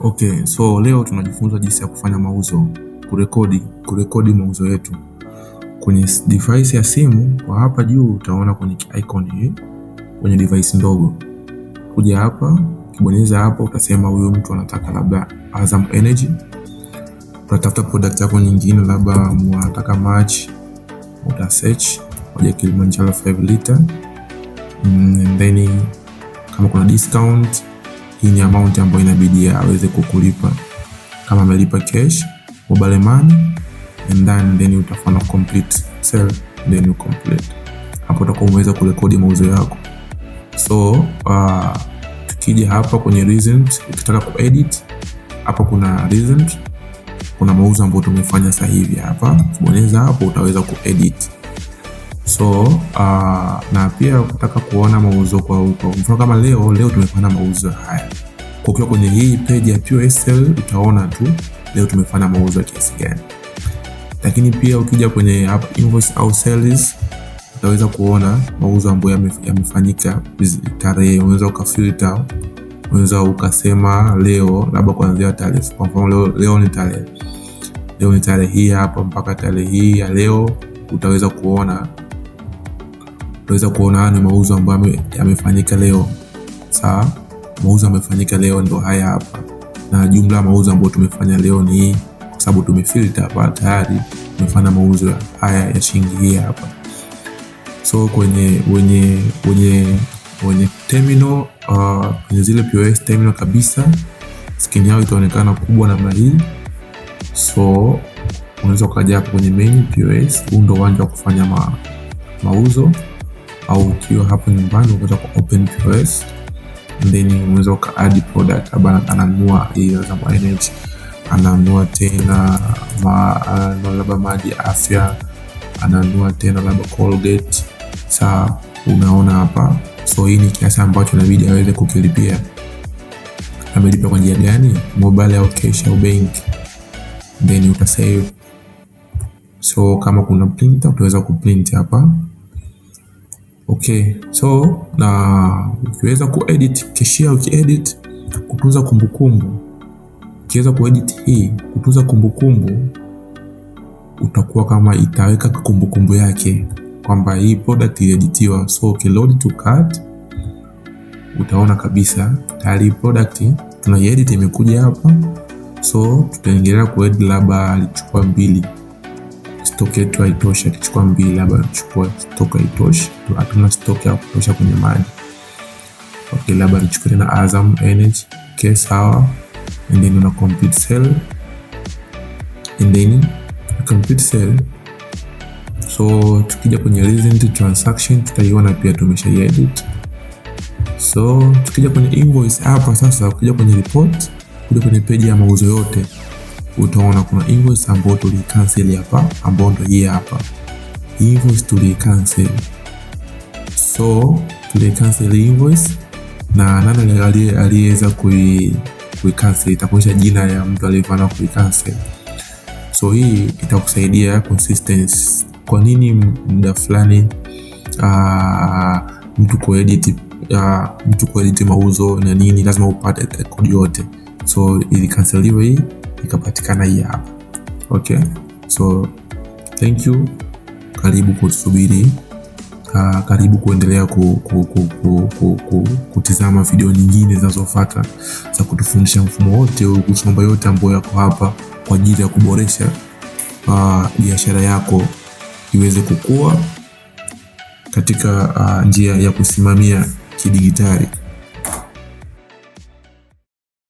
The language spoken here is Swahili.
Okay, so leo tunajifunza jinsi ya kufanya mauzo, kurekodi mauzo yetu kwenye device ya simu. Kwa hapa juu utaona kwenye icon hii kwenye device ndogo, kuja hapa, ukibonyeza hapo utasema huyu mtu anataka labda Azam Energy, utatafuta product yako nyingine, labda anataka maji, uta search moja Kilimanjaro 5 liter, and then kama kuna discount, hii ni amount ambayo inabidi aweze kukulipa kama amelipa cash, mobile money, and then utafanya complete sale, then you complete. Hapo utakuwa umeweza kurekodi mauzo yako. So tukija hapa kwenye recent, ukitaka kuedit hapa kuna recent, kuna mauzo ambayo tumefanya sasa hivi hapa, bonyeza hapo utaweza kuedit. So na pia ukitaka kuona mauzo kwa mfano kama leo tumefanya mauzo haya, kwa ukiwa kwenye hii page ya POS utaona tu leo tumefanya mauzo kiasi gani. Lakini pia ukija kwenye hapa invoice au sales utaweza kuona mauzo ambayo yamefanyika tarehe. Unaweza ukafilter, unaweza ukasema leo labda kuanzia tarehe, kwa mfano leo ni tarehe hii hapa mpaka tarehe hii ya leo, utaweza kuona ni mauzo ambayo yamefanyika leo. Sawa, mauzo yamefanyika leo ndo haya hapa, na jumla mauzo ambayo tumefanya leo ni hii, kwa sababu tumefilter hapa tayari tumefanya mauzo haya ya shilingi hii hapa. So kwenye wenye wenye wenye terminal, kwenye zile POS terminal kabisa, screen yao itaonekana kubwa namna hii. So unaweza ukaja hapo kwenye menu POS, huu ndo uwanja wa kufanya mauzo, au ukiwa hapo nyumbani unaweza ku open POS and then unaweza uka add product, labda ananunua hiyo Azam Energy, ananunua tena labda maji afya, ananunua tena labda Colgate. Saa unaona hapa, so hii ni kiasi ambacho inabidi aweze kukilipia. Amelipa kwa njia gani? Mobile au cash au bank, then uta save. So kama kuna printer utaweza kuprint hapa. Okay, so na ukiweza kuedit cashier, ukiedit kutunza kumbukumbu, ukiweza kuedit hii kutunza kumbukumbu, utakuwa kama itaweka kumbukumbu yake kwamba hii product ilieditiwa. So ukiload to cart utaona kabisa tayari product tunaiedit imekuja hapa. So tutaendelea kuedit, labda alichukua mbili, stock yetu haitoshi, akichukua mbili labda achukua stock haitoshi, hatuna stock ya kutosha kwenye maji. Okay, labda nichukue tena Azam Energy. Okay, sawa, and then una complete sale, and then complete sale. So tukija kwenye recent transaction tutaiona pia tumesha edit. So tukija kwenye invoice hapa sasa, ukija kwenye report, kuja kwenye page ya mauzo yote utaona kuna invoice ambayo tulicancel hapa, ambayo ndio hii hapa invoice tulicancel. So tulicancel invoice na nani aliyeweza kui cancel, itakuonyesha jina ya mtu aliyefanya kui cancel. So hii itakusaidia consistency. Kwa nini muda fulani mtu kuedit mauzo na nini lazima upate rekodi yote. So ilicanceliwa hii ikapatikana hii hapa. Okay, so thank you, karibu kusubiri, karibu kuendelea kutizama video nyingine zinazofuata za kutufundisha mfumo wote kuhusu mambo yote ambayo yako hapa kwa ajili ya kuboresha biashara yako iweze kukua katika njia ya kusimamia kidigitali.